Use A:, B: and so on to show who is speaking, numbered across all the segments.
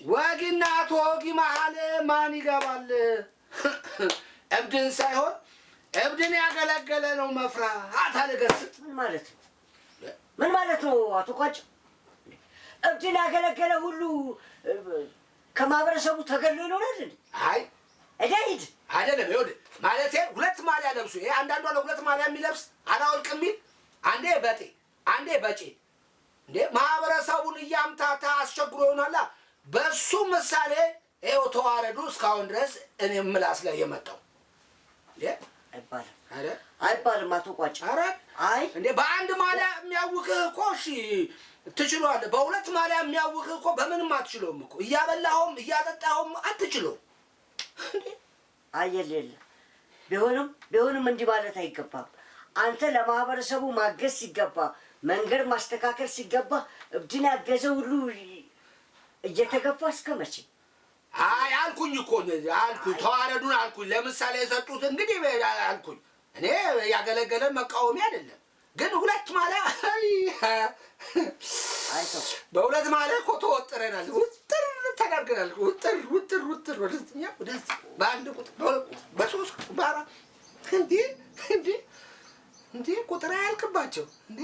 A: ወጊና ተወጊ መሀል ማን ይገባል? እብድን ሳይሆን እብድን ያገለገለ ነው መፍራት አለ ገስጥ።
B: ምን ማለት ነው? ምን ማለት ነው አቶ ቋጭ? እብድን ያገለገለ ሁሉ ከማህበረሰቡ ተገሎ ይኖራል እንዴ?
A: አይ
B: እዳ ሂድ።
A: አይደለም፣ ይኸውልህ ማለቴ ሁለት ማሊያ ለብሱ። ይሄ አንዳንዱ አለ ሁለት ማሊያ የሚለብስ አላወልቅ የሚል፣ አንዴ በጤ አንዴ በጬ፣ እንዴ ማህበረሰቡን እያምታታ አስቸግሮ ይሆናላ። በሱ ምሳሌ ይኸው ተዋረዱ እስካሁን ድረስ እኔ ምላስ ላይ የመጣው እንዴ።
B: አይባልም።
A: ኧረ
B: አይባልም አቶ ቋጭ።
A: ኧረ
B: አይ
A: እንዴ በአንድ ማሊያ የሚያውክህ እኮ እሺ ትችለዋለህ። በሁለት ማሊያ የሚያውክህ እኮ በምንም አትችለውም እኮ፣ እያበላኸውም እያጠጣኸውም አትችለውም።
B: አይ የለ የለ፣ ቢሆንም እንዲህ ማለት አይገባም። አንተ ለማህበረሰቡ ማገዝ ሲገባ፣ መንገድ ማስተካከል ሲገባ እብድን ያገዘ ሁሉ እየተገፋ እስከ መቼ?
A: አይ አልኩኝ እኮ አልኩኝ፣ ተዋረዱን አልኩኝ። ለምሳሌ የሰጡት እንግዲህ አልኩኝ። እኔ ያገለገለን መቃወሚያ አይደለም፣ ግን ሁለት ማሊያ አይ፣
B: አይተው
A: በሁለት ማሊያ እኮ ተወጥረናል፣ ውጥር ተደርገናል። ውጥር ውጥር ውጥር ወደዚህኛ ወደዚህ በአንድ ቁጥር በሁለት ቁጥር በሶስት ቁጥር በአራት፣ እንዴ እንዴ እንዴ ቁጥር አያልቅባቸው እንዴ።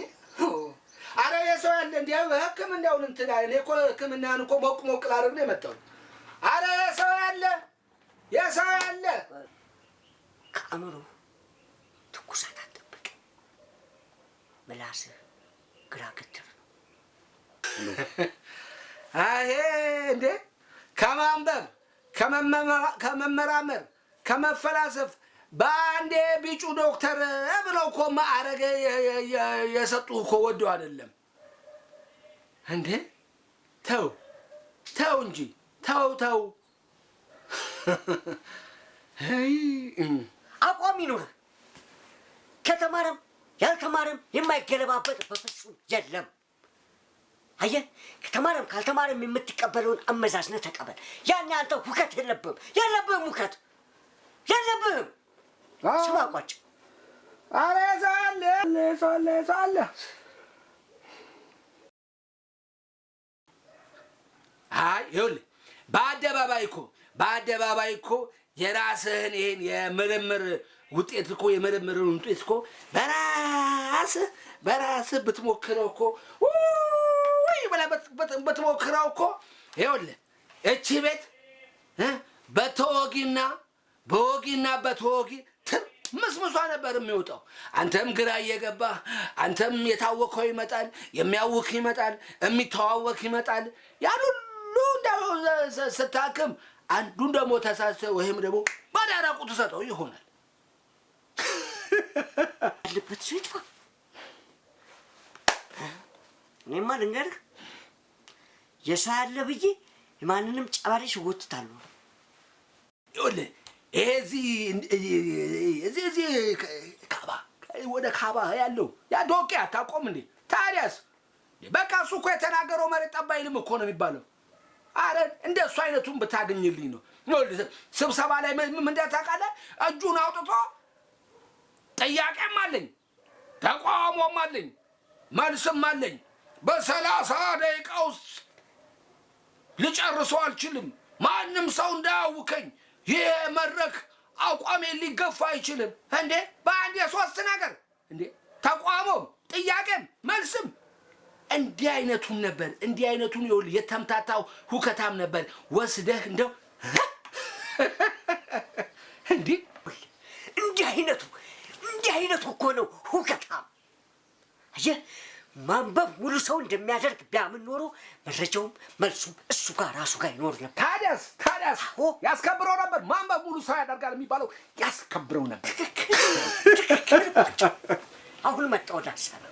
A: አረ የሰው ያለ እንዴ ሕክምናውን እንትን እኔ እኮ ሕክምናን እኮ ሞቅ ሞቅ ላደርግ ነው የመጣሁት። አረ የሰው ያለ የሰው ያለ
B: ከአእምሮ ትኩሳት አትጠብቅ። ምላስህ ግራ ግትር ነው።
A: አሄ እንዴ ከማንበብ ከመመራመር ከመፈላሰፍ በአንዴ ቢጩ ዶክተር ብለው እኮ ማዕረግ የሰጡ እኮ ወደው አይደለም እንዴ። ተው ተው እንጂ ተው ተው። አይ
B: አቋም ይኑርህ። ከተማረም ያልተማረም የማይገለባበጥ በፍጹም የለም። አየህ፣ ከተማረም ካልተማረም የምትቀበለውን አመዛዝነህ ተቀበል። ያን አንተ ሁከት የለብህም፣ የለብህም፣ ሁከት የለብህም። ስማ ቋጭ፣
A: አረ የሰው ያለ የሰው ያለ የሰው ያለ። አይ ይኸውልህ በአደባባይ እኮ የራስህን ይሄን የምርምር ውጤት እኮ የምርምርን ውጤት እኮ በራስህ ብትሞክረው እኮ ውይ ብለህ ብትሞክረው እኮ ይኸውልህ እቺ ቤት በተወጊና በወጊና በተወጊ ትርምስምሷ ነበር የሚወጣው። አንተም ግራ እየገባህ አንተም የታወከው ይመጣል፣ የሚያውክ ይመጣል፣ የሚተዋወክ ይመጣል። ያን ሁሉ እንደው ስታክም አንዱን ደግሞ ተሳስተህ ወይም ደግሞ በደረቁ ትሰጠው ይሆናል።
B: ያለበት ሰው ይጥፋ። እኔማ ልንገርህ የሰው ያለ ብዬ የማንንም ጨባሪ እጎትታለሁ።
A: ይኸውልህ ይሄ እዚህ ካባ ወደ ካባ ያለው ያ ዶቄ አታውቀውም እንዴ? ታዲያስ በቃ እሱ እኮ የተናገረው መሬት ጠብ አይልም እኮ ነው የሚባለው። አረ እንደ እሱ አይነቱን ብታገኝልኝ ነው። ይኸውልህ ስብሰባ ላይ ምን እንደታውቃለህ? እጁን አውጥቶ ጥያቄም አለኝ ተቃውሞም አለኝ መልስም አለኝ። በ30 ደቂቃ ውስጥ ልጨርሰው አልችልም። ማንም ሰው እንዳያውከኝ። ይሄ መድረክ አቋሜን ሊገፋ አይችልም። እንዴ በአንድ የሶስት ነገር እንዴ ተቋሞም ጥያቄም መልስም እንዲህ አይነቱን ነበር። እንዲህ አይነቱን ይኸውልህ የተምታታው ሁከታም ነበር ወስደህ እንደው እንዲህ
B: እንዲህ አይነቱ እኮ ነው ሁከታም። አየህ ማንበብ ሙሉ ሰው እንደሚያደርግ ቢያምን ኖሮ መረጃውም መልሱም እሱ ጋር ራሱ ጋር ይኖር ነበር።
A: ታዲያስ
B: አዎ።
A: ያስከብረው ነበር። ማንበብ ሙሉ ሰው ያደርጋል የሚባለው ያስከብረው ነበር።
B: ትክክል። አሁን መጣ ወደ ሀሳብ።